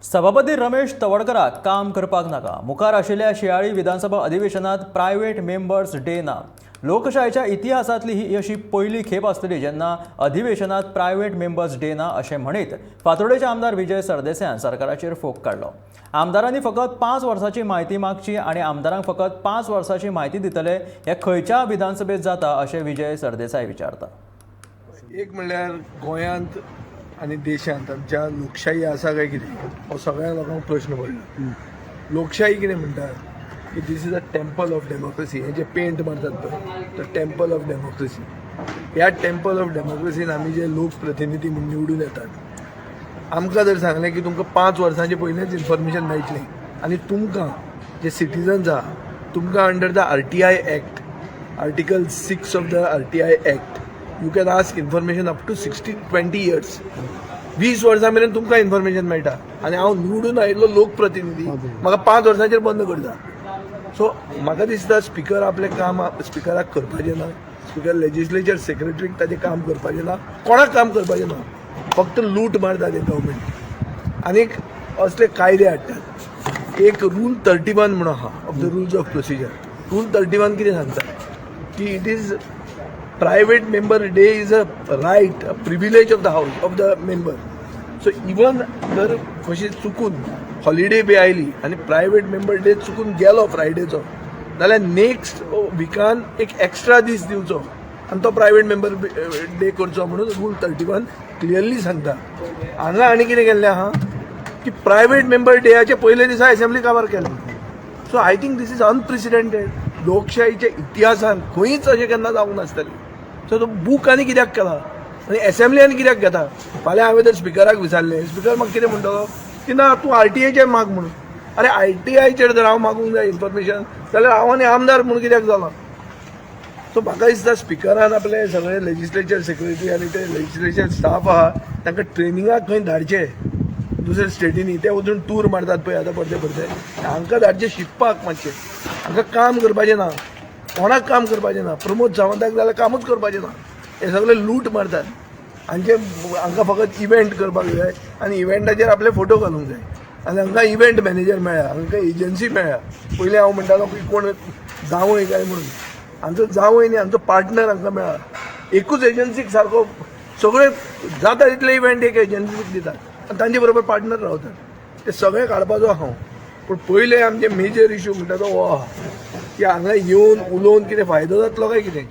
सभापती रमेश तवडकराक काम करपाक नाका. मुखार आशिल्ल्या शिंयाळी विधानसभा अधिवेशनात प्रायव्हेट मेंबर्स डे ना. लोकशायेच्या इतिहासांतली ही अशी पयली खेप आसतली जेन्ना अधिवेशनात प्रायव्हेट मेंबर्स डे ना, अशें म्हणीत फातोर्डेचे आमदार विजय सरदेसायान सरकाराचेर फोग काडलो. आमदारांनी फकत 5 वर्सांची म्हायती मागची आनी आमदारांक फकत 5 वर्सांची म्हायती दितले, हे खंयच्या विधानसभेत जाता, अशें विजय सरदेसाय विचारता. एक म्हणल्यार गोंयांत आनी देशांत आमच्या लोकशाही आसा काय कितें हो सगळ्या लोकांक प्रश्न पडला. लोकशाही कितें म्हणटात की this is a temple of democracy. हे जे पेंट मारतात पळय, तो टेम्पल ऑफ डेमोक्रेसी. ह्या टेम्पल ऑफ डेमोक्रेसीन आमी जे लोकप्रतिनिधी म्हूण निवडून येतात, आमकां जर सांगलें की तुमकां 5 वर्सांचे पयलेंच इन्फॉर्मेशन मेळटलें आनी तुमकां जे सिटीजन्स आहा, तुमकां under the RTI Act, Article 6 of the RTI Act, you can ask information up to 60 20 years. 20 वर्सां मेरेन तुमकां इन्फॉर्मेशन मेळटा आनी हांव निवडून आयिल्लो लोकप्रतिनिधी, म्हाका 5 वर्सांचेर बंद करता. सो म्हाका दिसता स्पिकर आपलें काम स्पिकराक करपाचें ना. स्पिकर लेजिस्लेचर सेक्रेटरीक ताजें काम करपाचें ना, कोणाक काम करपाचें ना. फक्त लूट मारता ते गव्हर्मेंट आनीक असले कायदे हाडटात. एक रूल 31 म्हणून आहा of the Rules of Procedure. Rule 31 कितें सांगता की it is private member day is a right, a privilege of the house, of the member. So even जर कशी चुकून हॉलिडे बी आयली आनी प्रायवेट मेंबर डे चुकून गेलो फ्रायडेचो, जाल्यार नेक्स्ट विकान एक एक्स्ट्रा दीस दिवचो आनी तो प्रायवेट मेंबर डे करचो म्हणून रूल 31 क्लियरली सांगता. हांगा आनी कितें केल्लें आहा की प्रायवेट मेंबर डेयाचे पयले दिसा एसेंब्ली काबार केलें. So I think this is unprecedented. लोकशाहीच्या इतिहासान खंयच अशें केन्ना जावंक नासतलें. सो तो बूक आनी कित्याक केला आनी एसेंब्ली आनी कित्याक घेता? फाल्यां हांवें जर स्पिकराक विचारलें, स्पिकर म्हाका कितें म्हणटलो की ना, तूं आरटीआयचेर माग म्हणून. अरे, आरटीआयचेर जर हांव मागूंक जाय इन्फॉर्मेशन जाल्यार हांव आनी आमदार म्हणून कित्याक जाला? सो म्हाका दिसता स्पिकरान आपले सगळे लेजिस्लेचर सेक्रेटरी आनी ते लेजिस्लेचर स्टाफ आहा, तांकां ट्रेनिंगाक खंय धाडचे दुसऱ्या स्टेटींनी. ते वचून टूर मारतात पळय आतां परते परते, हांकां धाडचे शिकपाक मातशें. हांकां काम करपाचें ना, कोणाक काम करपाचें ना. प्रमोद सावंताक जाल्यार कामूच करपाचें ना. हे सगळे लूट मारतात हांचे. हांकां फकत इव्हेंट करपाक जाय आनी इव्हेंटाचेर आपले फोटो घालूंक जाय आनी हांकां इव्हेंट मॅनेजर मेळ्ळा, हांकां एजन्सी मेळ्ळ्या. पयलीं हांव म्हणटालो की कोण जावंय काय म्हणून. हांचो जावंय न्ही, हांचो पार्टनर हांकां मेळ्ळा. एकूच एजन्सीक सारको सगळे जाता तितले इव्हेंट एक एजन्सीक दितात आनी तांचे बरोबर पार्टनर रावतात. ते सगळे काडपाचो हांव, पूण पयले आमचे मेजर इशू म्हणटा तो हो आहा की हांगा येवन उलोवन कितें फायदो जातलो काय कितें.